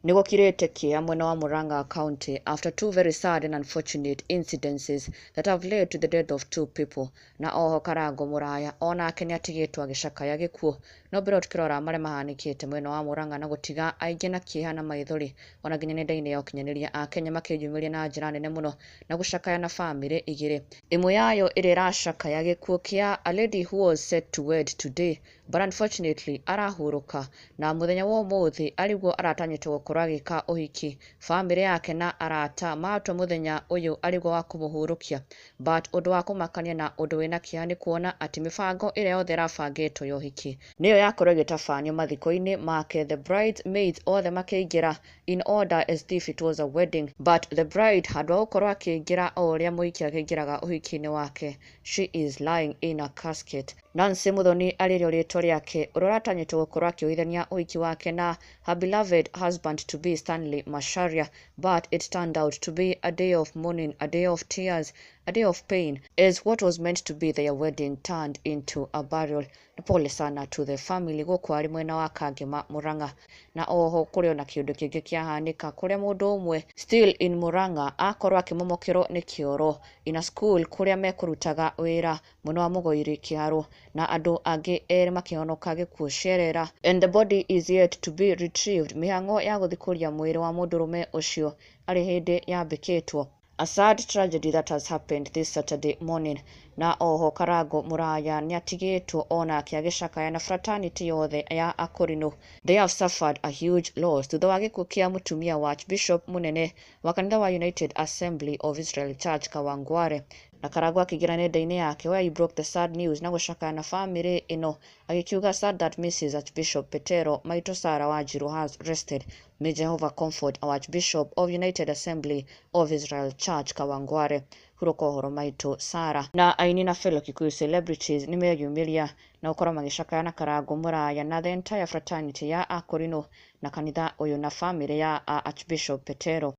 Nĩ gũkirĩte kĩeha mwena wa Murang'a County after two very sad and unfortunate incidences that have led to the death of two people. Na oho Karango Mũraya onake nĩ atigĩtwo agĩcakaya gĩkuũ. No mbere tũkĩrora marĩa mahanĩkĩte mwena wa Murang'a na gũtiga aingĩ na kĩeha na maithori, ona nginya nenda-inĩ ya ũkinyanĩria Akenya makĩyumĩria na njĩra nene mũno na gũcakaya na bamĩrĩ igĩrĩ. Ĩmwe yayo ĩrĩa ĩracakaya gĩkuũ kĩa a lady who was set to wed today, but unfortunately arahurũka na mũthenya wa ũmũthĩ arĩguo aratanyĩtwo gũkorwo agĩka ũhiki. Bamĩrĩ yake na arata matua mũthenya ũyũ arĩguo wa kũmũhurũkia, but ũndũ wa kũmakania na ũndũ wĩna kĩeha nĩ kuona atĩ mĩbango ĩrĩa yothe ĩrabangĩtwo ya ũhiki nĩyo yakorwo ĩgĩtabanio mathiko-inĩ make. The bridesmaids othe makĩingĩra in order as if it was a wedding, but the bride, handũ ha gũkorwo akĩingĩra o ũrĩa mũhiki akĩingĩraga ũhiki-inĩ wake, she is lying in a casket. Nancy Muthoni arĩrĩo rĩtwa rĩake, ũrĩa ũratanyĩtwo gũkorwo akĩohithania ũhiki wake na her beloved husband to be Stanley Macharia, but it turned out to be a day of mourning, a day of tears, a day of pain, as what was meant to be their wedding turned into a burial. Pole sana to the family gũkũ arĩ mwena wa Kangema, Murang'a. Na oho kũrĩ ona kĩũndũ kĩngĩ kĩahanĩka kũrĩa mũndũ ũmwe still in Murang'a akorwo akĩmomokerwo nĩ kĩoro in a school kũrĩa mekũrutaga wĩra mwena wa Mũgoiri Kĩharũ, na andũ angĩ erĩ makĩhonoka gĩkuũ cerera, and the body is yet to be retrieved. Mĩhang'o ya gũthikũria mwĩrĩ wa mũndũrũme ũcio arĩ hĩndĩ yambĩkĩtwo. A sad tragedy that has happened this Saturday morning. Na oho Karango Mũraya nĩ atigĩtwo onake agĩcakaya na fraternity yothe ya Akorino. They have suffered a huge loss thutha wa gĩkuũ kĩa mũtumia wa Archbishop mũnene wa kanitha wa United Assembly of Israel Church, Kawangware. Na Karango akĩingĩra nenda-inĩ yake where he broke the sad news na gũcakaya na famĩlĩ ĩno, agĩkiuga, "Sad that Mrs. Archbishop Petero Maito Sarah Wanjiru has rested. May Jehovah comfort our Archbishop of United Assembly of Israel Church, Kawangware. Hurũka ũhoro maitũ Sarah." Na aini na fellow Kikuyu celebrities nĩ meyumĩria na gũkorwo magĩcakaya na Karango Mũraya na the entire fraternity ya Akorino na kanitha ũyũ na famĩlĩ ya Archbishop Petero.